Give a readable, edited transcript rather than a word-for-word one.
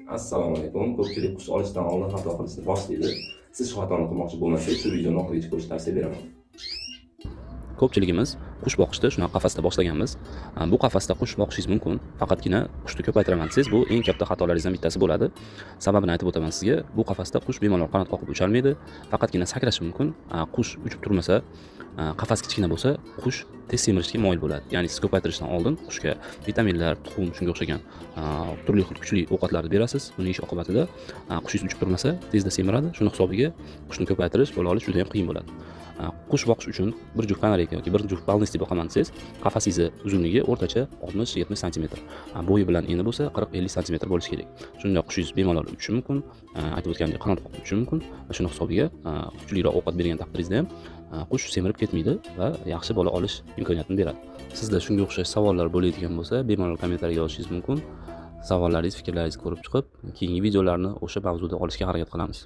Assalomu alaykum. Ko'pchilik qush olishdan oldin xato qilishni boshlaydi. Siz shu xatoni qilmoqchi bo'lmasangiz, shu videoni oxirigacha ko'rishni tavsiya beraman. Ko'pchiligimiz qush boqishni shunaqa qafasda boshlaganmiz. Bu qafasda qush boqishingiz mumkin, faqatgina qushni ko'paytiraman desangiz, bu eng katta xatolaringizdan bittasi bo'ladi. Sababini aytib o'taman sizga. Bu qafasda qush bemalol qanot qoqib ucholmaydi, faqatgina sakrashi mumkin. Qush uchib turmasa, qafas kichkina bo'lsa, qush tez semirishga moyil bo'ladi. Ya'ni siz ko'paytirishdan oldin qushga vitaminlar, tuxum, shunga o'xshagan turli xil kuchli ovqatlarni berasiz. Buni yeyish oqibatida qushingiz uchib turmasa, tezda semiradi. Shuni hisobiga qushni ko'paytirish, bola olish juda ham qiyin bo'ladi. Qush boqish uchun bir juft kanareyka yoki bir juft волнистый boqaman desangiz, qafasingizni uzunligi o'rtacha 60-70 santimetr, bo'yi bilan eni bo'lsa 40-50 santimetr bo'lishi kerak. Shunda qushingiz bemalol uchishi mumkin, aytib o'tganimdek, qanot qoqib uchishi mumkin va shuni hisobiga kuchliroq ovqat bergan taqdiringizda ham qush semirib ketmaydi va yaxshi bola olish imkoniyatini beradi. Sizda shunga o'xshash savollar bo'ladigan bo'lsa, bemalol kommentariy yozishingiz mumkin. Savollaringiz, fikrlaringizni ko'rib chiqib, keyingi videolarni o'sha mavzuda olishga harakat qilamiz.